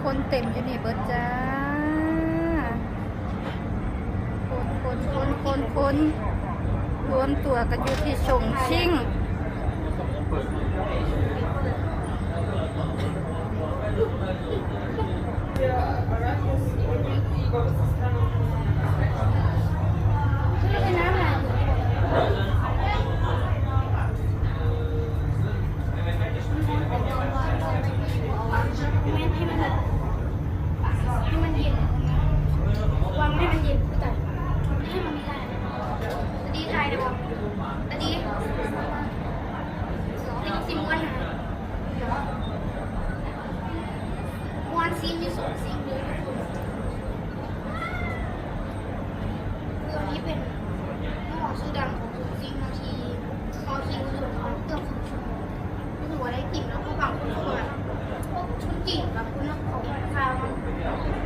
ຄົນເຕັມຢູ່ນີ້ເບິດຈ້າ ຄົນ ຄົນ ຄົນ ຄົນ ຄົນ ລວມຕົວກັນຢູ່ທີ່ຊົງຊິງ. ແມ່ນ ໃຫ້ມັນແບບ ໃຫ້ມັນເຢັນ ວາງໃຫ້ມັນເຢັນ ຄືກັນ ໃຫ້ມັນມີລາຍ ຕາດີຖ່າຍໄດ້ບໍ່? ຕາດີ ຕາດີຊິມ່ວນນະ ມ່ວນຊີນຢູ່ສອງຊີນເລີຍ ຄືອັນນີ້ເປັນໝໍຊື່ດັງຂອງຊົງຊິງເນາະ ທີ່ເຮົາຂີ່ລົດເກືອບສອງຊົ່ວໂມງ ຮູ້ສຶກວ່າໄດ້ກິນເນາະ ເພາະບາງຄົນເຂົາແບບ ພວກຄົນຈີນບາງຄົນເນາະ ເຂົາຂ້າວ